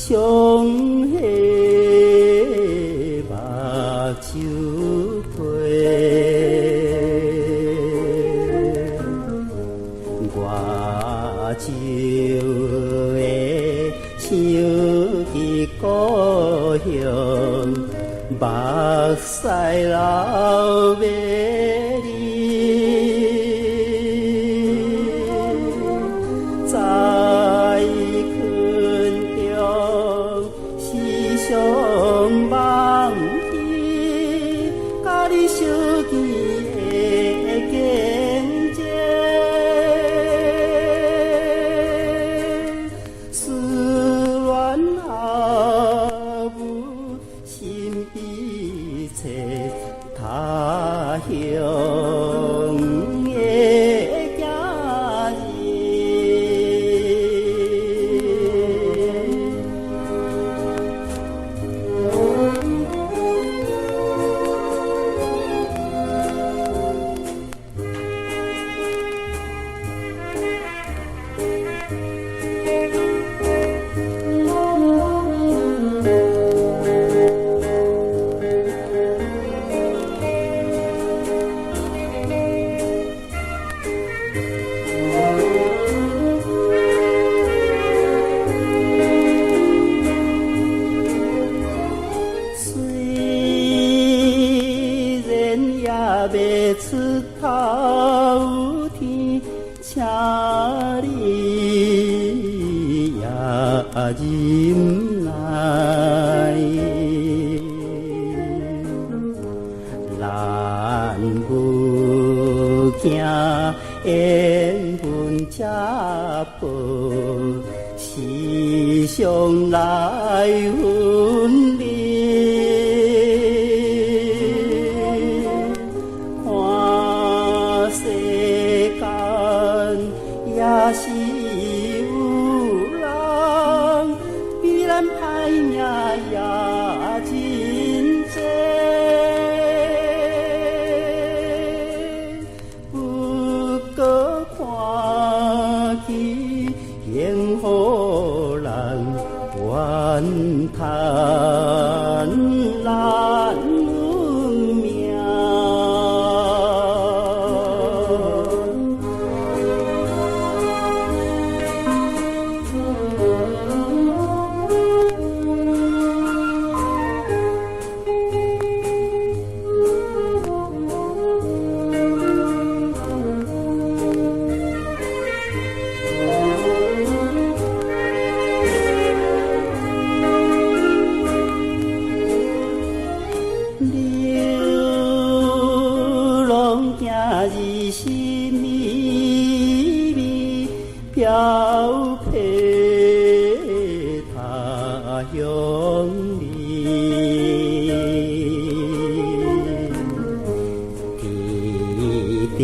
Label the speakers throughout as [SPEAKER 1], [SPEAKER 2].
[SPEAKER 1] 傷彼目睭皮。我就會想起故鄉，目屎流袂離。在困中時常夢起，佮你相見的景節。思戀阿母心悲切，他鄉的行兒。雖然也欲出頭天，請你也忍耐。咱無驚緣分這薄，時常來分離。看世間也是有人，比咱歹命也真濟。不過看起幸予人怨嘆咱運命。流浪行兒是綿綿飄泊他鄉里，天頂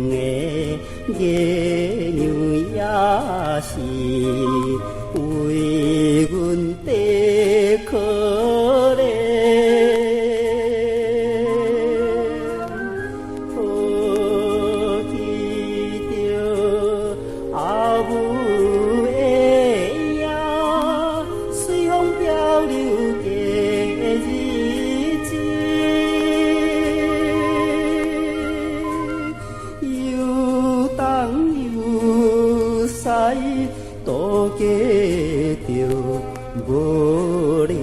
[SPEAKER 1] 的月娘也是為阮在可憐。抱起著阿母的影，隨風漂流過日子，遊東遊西，都過著無聊。